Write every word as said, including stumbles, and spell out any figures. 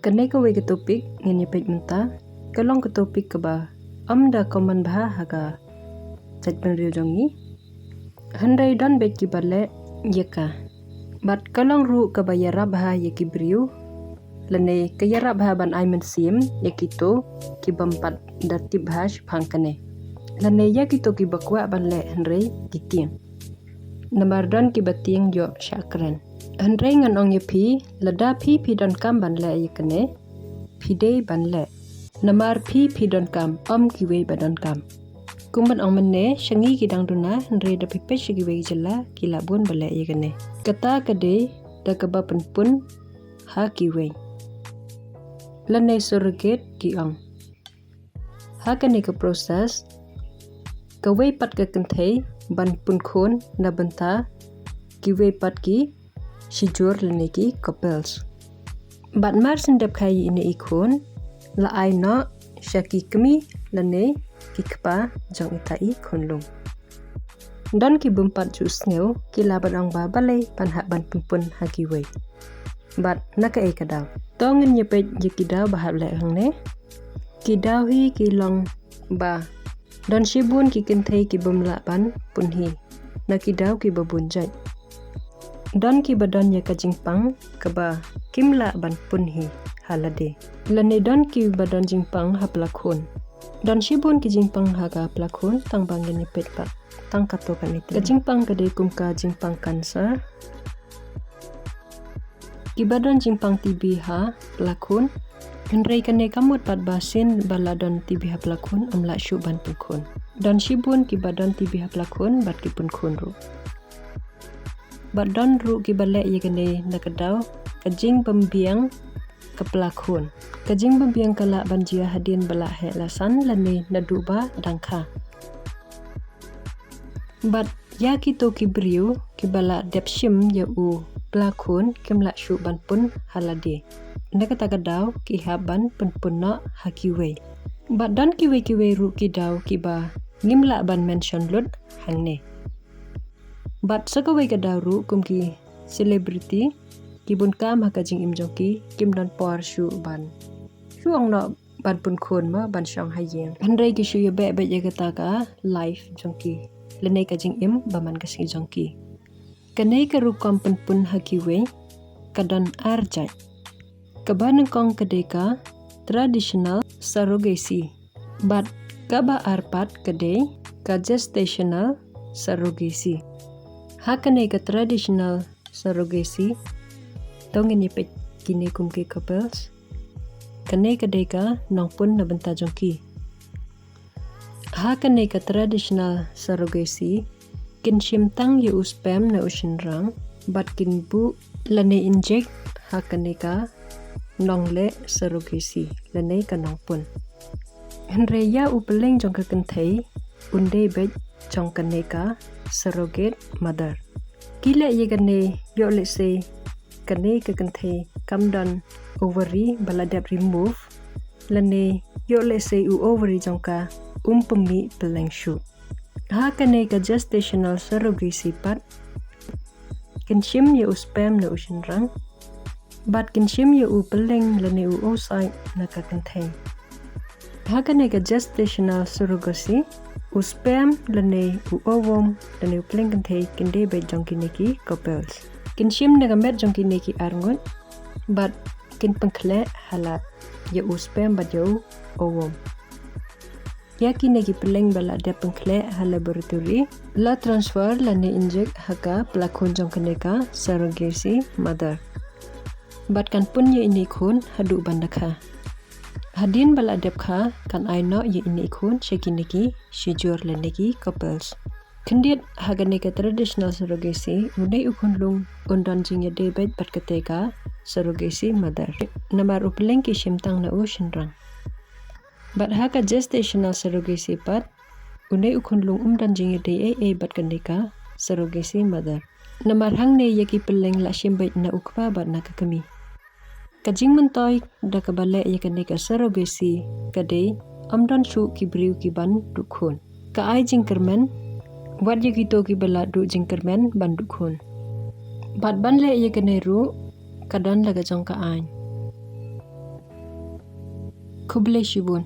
Kane kawei ka topic ngin ïa peit mynta, ka long ka topic kaba ym da common bha ha ka jaitbynriew jong ngi. Hynrei don beit kiba leh ïa ka. Bad ka long ruh kaba ïarap bha ïa ki briew, lane ka ïarap bha ban ai mynsiem ïa kito kibym pat da tip bha shaphang kane, lane ïa kito kiba kwah ban leh hynrei ki tieng. Namar don kiba tieng ïoh shah kren. Hynrei ngan ong ïa phi, lada phi phi donkam ban leh ïa kane, phi dei ban leh. Namar phi phi donkam, ym kiwei ba donkam. Kum ban ong mynne, sha ngi ki dang duna, hynrei da phi peit sha kiwei ki jylla, ki lah bun ba leh ïa kane. Kata ka dei da kaba pynpun ha kiwei, lane surrogate ki ong. Ha kane ka process, kawei pat ka kynthei ban pun khun na bynta kiwei pat ki shijur lane ki couples. Bad mar shen dep kha ïa ine i khun, la ai noh sha ki kmie lane ki kpa jong ita i khunlung. Don kibym pat ju sngew, ki lah ban ong ba balei ban hap ban pynpun ha kiwei. Bad na kaei ka daw? To ngin ïa peit ïa ki daw ba hap leh hangne. Ki daw hi ki long ba don shibun ki kynthei kibym lah ban pun hi, na ki daw kiba bun jait. Don kiba don ïa ka jingpang kaba kim lah ban pun hi ha lade, lane don kiba don jingpang ha pla khun. Don shibun ki jingpang ha ka pla khun, tang ba ngin ïa peit pat tang katto katne. Ka jingpang ka dei kum ka jingpang cancer. Kiba don jingpang T B ha pla khun. Hynrei kane kam mut pat ba shen ba la don T B ha pla khun ym lah shuh ban pun khun. Don shibun kiba don T B ha pla khun bad ki pun khun ruh. Bad don ruh kiba leh ïa kane na ka daw ka jingbymbiang ka pla khun. Ka jingbymbiang ka lah ban jia hadien ba la heh la san lane naduh ba dang kha. Bad ïa kito ki briew kiba la dep shim ïa u pla khun kim lah shuh ban pun ha lade. Na kata ka daw ki hap ban pynpun noh ha kiwei. Bad don kiwei kiwei ruh ki daw kiba ngim lah ban mention lut hangne. Bad sa kawei ka daw ruh kum ki celebrity, ki bun kam ha ka jingim jong ki, kim don por shuh ban, shu ong noh ban pun khun mo, ban shong ha ïing. Hynrei ki shu ïa beh beh ïa kata ka life jong ki, lane ka jingim ba man ka sngi jong ki. Kane ka rukom pynpun ha kiwei ka don ar jait. Kaba nyngkong ka dei ka traditional surrogacy. Bad kaba ar pat ka dei ka gestational surrogacy. Ha kane ka traditional surrogacy, to ngin ïa peit kine kum ki couples. Kane ka dei ka nongpun na bynta jong ki. Ha kane ka traditional surrogacy, kin shim tang ïa u sperm na u shynrang, bad kin buh lane inject ha kane ka nongleh surrogacy, lane ka nongpun. Hynrei ïa u pylleng jong ka kynthei, un dei beit jong kane ka surrogate mother. Ki leh ïa kane ïoh lehse kane ka kynthei kam don ovary ba la dep remove, lane ïoh lehse u ovary jong ka um pynmih pylleng shuh. Ha kane ka gestational surrogacy pat, kin shim ïa u sperm na u shynrang, bad kin shim ïa u pylleng lane u oocyte na ka kynthei. Ha kane ka gestational surrogacy, u sperm lane u ovum lane u pylleng kynthei kin dei beit jong kine ki couples. Kin shim na ka met jong kine ki arngut, bad kin pynkhleh halad ïa u sperm bad ïa u ovum. Ïa kine ki pylleng ba la dep pynkhleh ha laboratory, la transfer lane inject ha ka pla khun jong kane ka surrogacy mother. Bad kan pun ïa ine i khun haduh ban da kha. Hadien ba la dep kha, kan ai noh ïa ine i khun sha kine ki shijur lane ki couples. Khyndiat ha kane ka traditional surrogacy, une u khunlung un don jingïadei beit bad kata ka surrogacy mother. Namar u pylleng ki shim tang na u shynrang. Bad ha ka gestational surrogacy pat, une u khunlung um don jingïadei ei ei bad kane ka surrogacy mother. Namar hangne ïa ki pylleng la shim beit na u kpa bad na ka kmie. Ka jingmyntoi da kaba leh ïa kane ka surrogacy ka dei, ym don shuh ki briew ki ban duh khun. Ka ai jingkyrmen, wat ïa kito kiba la duh jingkyrmen ban duh khun. Bad ban leh ïa kane ruh, ka don la ka jong ka aiñ. Khublei shibun.